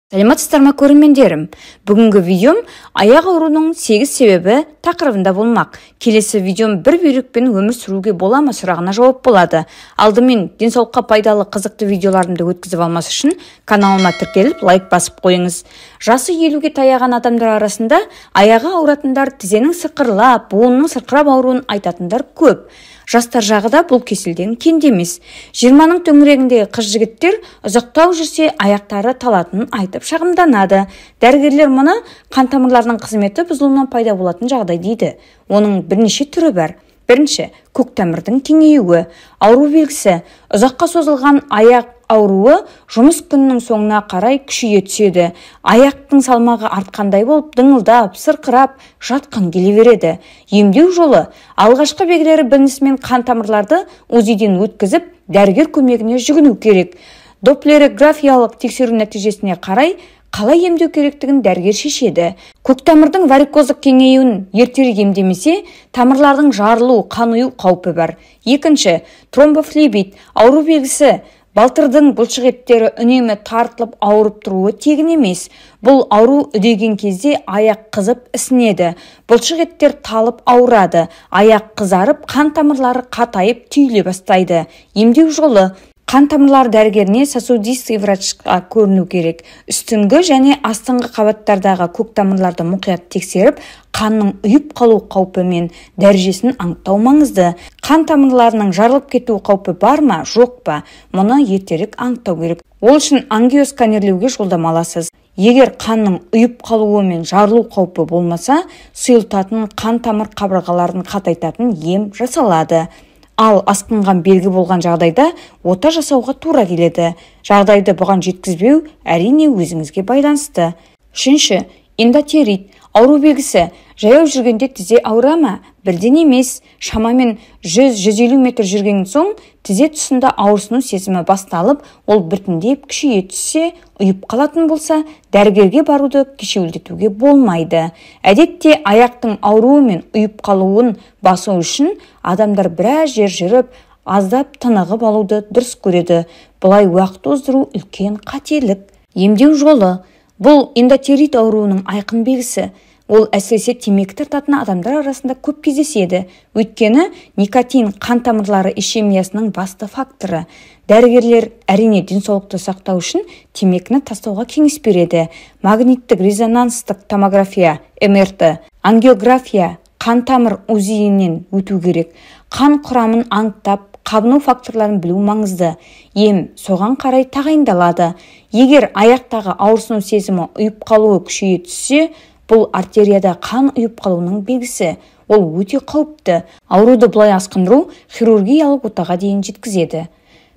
Сәлеметсіздер ме, көрермендерім? Бүгінгі видеом аяқ ауруының 8 себебі тақырыбында болмақ. Келесі видеом бір бүйрекпен өмір сүруге бола ма сұрағына жауап болады. Алдымен денсаулыққа пайдалы қызықты видеоларымды өткізіп алмас үшін каналыма тіркеліп, лайк басып қойыңыз. Жасы 50-ге таяған адамдар арасында аяғы ауыратындар, тізенің сықырлап, буынның сырқырап ауруын айтатындар көп. Жастар жағы да бұл кеселден кенде емес. 20-ның төңірегіндегі қыз жігіттер ұзақтау жүрсе аяқтары талатынын айтып шағымданады. Дәрігерлер мұны қан тамырларының қызметі бұзылуынан пайда болатын жағдай дейді. Оның бірнеше түрі бар. Бірінші, көк тамырдың кеңеюі. Ауру белгісі: ұзаққа созылған аяқ ауруы жұмыс күнінің соңына қарай күшейе түседі. Аяқтың салмағы артқандай болып, дыңылдап, сырқырап, жатқан келе береді. Емдеу жолы: алғашқы белгілері білінісімен қан тамырларды УЗИ-ден өткізіп, дәрігер көмегіне жүгіну керек. Доплерографиялық тексеру нәтижесіне қарай қалай емдеу керектігін дәрігер шешеді. Көктамырдың варикоздық кеңеюін ертерек емдемесе, тамырлардың жарылу, қан ұю қаупі бар. Екінші, тромбофлебит. Ауру белгісі: балтырдың бұлшық еттері үнемі тартылып ауырып тұруы тегін емес. Бұл ауру үдеген кезде аяқ қызып ісінеді. Бұлшық еттер талып ауырады, аяқ қызарып, қан тамырлары қатайып түйіле бастайды. Емдеу жолы: қан тамырлары дәрігеріне, сосудистый врачқа көріну керек. Үстіңгі және астыңғы қабаттардағы көк тамырларды мұқият тексеріп, қанның ұйып қалу қаупі мен дәрежесін анықтау маңызды. Қан тамырларының жарылып кету қаупі бар ма, жоқ па, мұны ертерек анықтау керек. Ол үшін ангиосканерлеуге жолдама аласыз. Егер қанның ұйып қалуы мен жарылу қаупі болмаса, сұйылтатын, қан тамыр қабырғаларын қатайтатын ем жасалады. Ал асқынған белгі болған жағдайда ота жасауға тура келеді. Жағдайды бұған жеткізбеу әрине өзіңізге байланысты. Үшінші, эндотерит. Ауру белгісі: жаяу жүргенде тізе ауыра ма? Бірден емес. Шамамен 100-150 метр жүрген соң тізе тұсында ауырсыну сезімі басталып, ол біртіндеп күшейе түссе, ұйып қалатын болса, дәрігерге баруды кешеуілдетуге болмайды. Әдетте аяқтың ауруы мен ұйып қалуын басу үшін адамдар біраз жер жүріп, аздап тынығып алуды дұрыс көреді. Бұлай уақыт оздыру үлкен қателік. Емдеу жолы: бұл эндотерит ауруының айқын белгісі. Ол әсіресе темекі тартатын адамдар арасында көп кездеседі. Өйткені никотин қан тамырлары ишемиясының басты факторы. Дәрігерлер әрине денсаулықты сақтау үшін темекіні тастауға кеңес береді. Магниттік резонанстық томография, МРТ, ангиография, қан тамыр УЗИ-інен өту керек. Қан құрамын анықтап, қабыну факторларын білу маңызды. Ем соған қарай тағайындалады. Егер аяқтағы ауырсыну сезімі, ұйып қалуы күшейе түссе, бұл артерияда қан ұйып қалуының белгісі. Ол өте қауіпті. Ауруды бұлай асқындыру хирургиялық отаға дейін жеткізеді.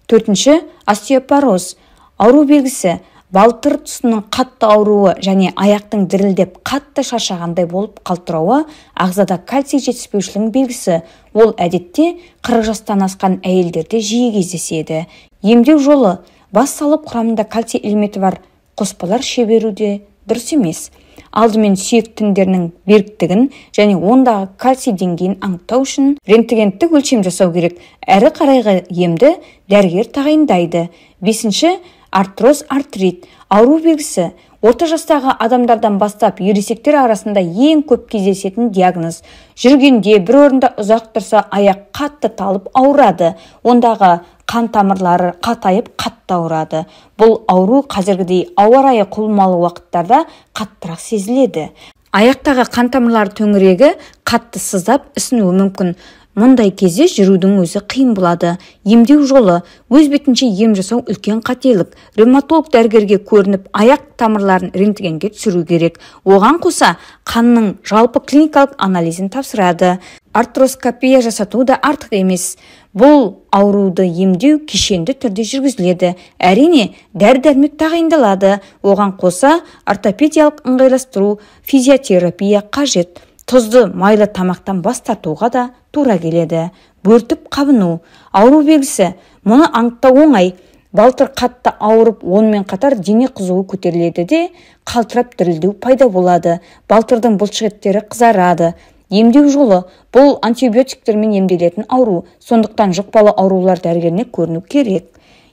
Төртінші, остеопороз. Ауру белгісі: балтыр тұсының қатты ауруы және аяқтың дірілдеп, қатты шаршағандай болып қалтырауы ағзада кальций жетіспеушілігінің белгісі. Ол әдетте 40 жастан асқан әйелдерде жиі кездеседі. Емдеу жолы: бас салып құрамында кальций элементі бар қоспалар іше беру де дұрыс емес. Алдымен сүйек тіндерінің беріктігін және ондағы кальций деңгейін анықтау үшін рентгендік өлшем жасау керек. Әрі қарайғы емді дәрігер тағайындайды. Бесінші, артроз, артрит. Ауру белгісі: орта жастағы адамдардан бастап ересектер арасында ең көп кездесетін диагноз. Жүргенде, бір орында ұзақ тұрса, аяқ қатты талып ауырады. Ондағы қан тамырлары қатайып, қатты ауырады. Бұл ауру қазіргідей ауа райы құбылмалы уақыттарда қаттырақ сезіледі. Аяқтағы қан тамырлары төңірегі қатты сыздап, ісінуі мүмкін. Мұндай кезде жүрудің өзі қиын болады. Емдеу жолы: өз бетінше ем жасау үлкен қателік. Ревматолог дәрігерге көрініп, аяқ тамырларын рентгенге түсіру керек. Оған қоса қанның жалпы клиникалық анализін тапсырады. Артроскопия жасату да артық емес. Бұл ауруды емдеу кешенді түрде жүргізіледі. Әрине, дәрі-дәрмек тағайындалады. Оған қоса ортопедиялық ыңғайластыру, физиотерапия қажет. Тұзды, майлы тамақтан бас тартуға да тура келеді. Бөртіп қабыну. Ауру белгісі: мұны анықтау оңай. Балтыр қатты ауырып, онымен қатар дене қызуы көтеріледі де, қалтырап дірілдеу пайда болады. Балтырдың бұлшық еттері қызарады. Емдеу жолы: бұл антибиотиктермен емделетін ауру. Сондықтан жұқпалы аурулар дәрігеріне көріну керек.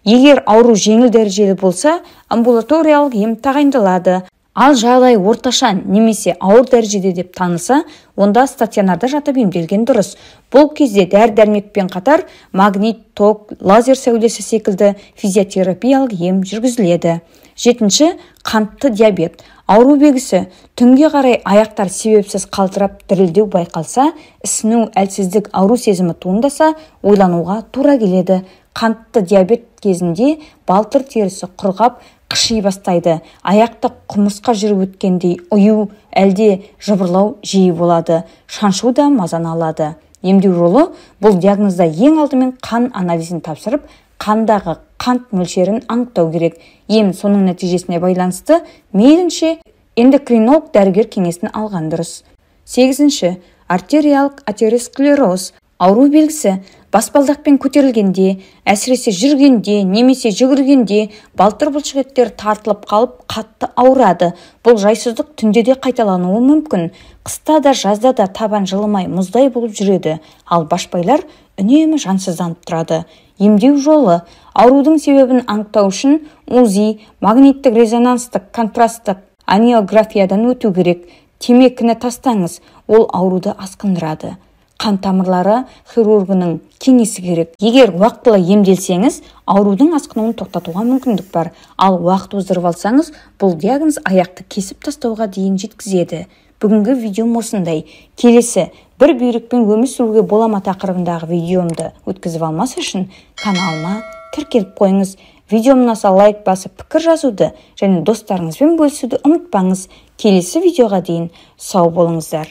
Егер ауру жеңіл дәрежелі болса, амбулаториялық ем тағайындалады. Ал жағдай орташа немесе ауыр дәрежеде деп танылса, онда стационарда жатып емделген дұрыс. Бұл кезде дәрі-дәрмекпен қатар магнит, ток, лазер сәулесі секілді физиотерапиялық ем жүргізіледі. 7. Қантты диабет. Ауру белгісі: түнге қарай аяқтар себепсіз қалтырап, дірілдеу байқалса, ісіну, әлсіздік, ауру сезімі туындаса, ойлануға тура келеді. Қантты диабет кезінде балтыр терісі құрғап, қыши бастайды. Аяқты құмырсқа жүріп өткендей ұю, әлде жыбырлау жиі болады. Шаншу да мазаны алады. Емдеу жолы: бұл диагнозда ең алдымен қан анализін тапсырып, қандағы қант мөлшерін анықтау керек. Ем соның нәтижесіне байланысты мейлінше эндокринолог дәрігер кеңесін алған дұрыс. 8. Артериялық атеросклероз. Ауру белгісі: баспалдақпен көтерілгенде, әсіресе жүргенде немесе жүгіргенде балтыр бұлшықеттері тартылып қалып, қатты ауырады. Бұл жайсыздық түнде де қайталануы мүмкін. Қыста да, жазда да табан жылымай, мұздай болып жүреді. Ал башпайлар үнемі жансызданып тұрады. Емдеу жолы: аурудың себебін анықтау үшін УЗИ, магниттік резонанстық контрасттық ангиографиядан өту керек. Темекіні тастаңыз, ол ауруды асқындырады. Қан тамырлары хирургының кеңесі керек. Егер уақытылы емделсеңіз, аурудың асқынуын тоқтатуға мүмкіндік бар. Ал уақыт оздырып алсаңыз, бұл диагноз аяқты кесіп тастауға дейін жеткізеді. Бүгінгі видеом осындай. Келесі бір бүйрекпен өмір сүруге бола ма тақырыбындағы видеомды өткізіп алмас үшін каналыма тіркеліп қойыңыз. Видеом ұнаса, лайк басып, пікір жазуды және достарыңызбен бөлісуді ұмытпаңыз. Келесі видеоға дейін сау болыңыздар.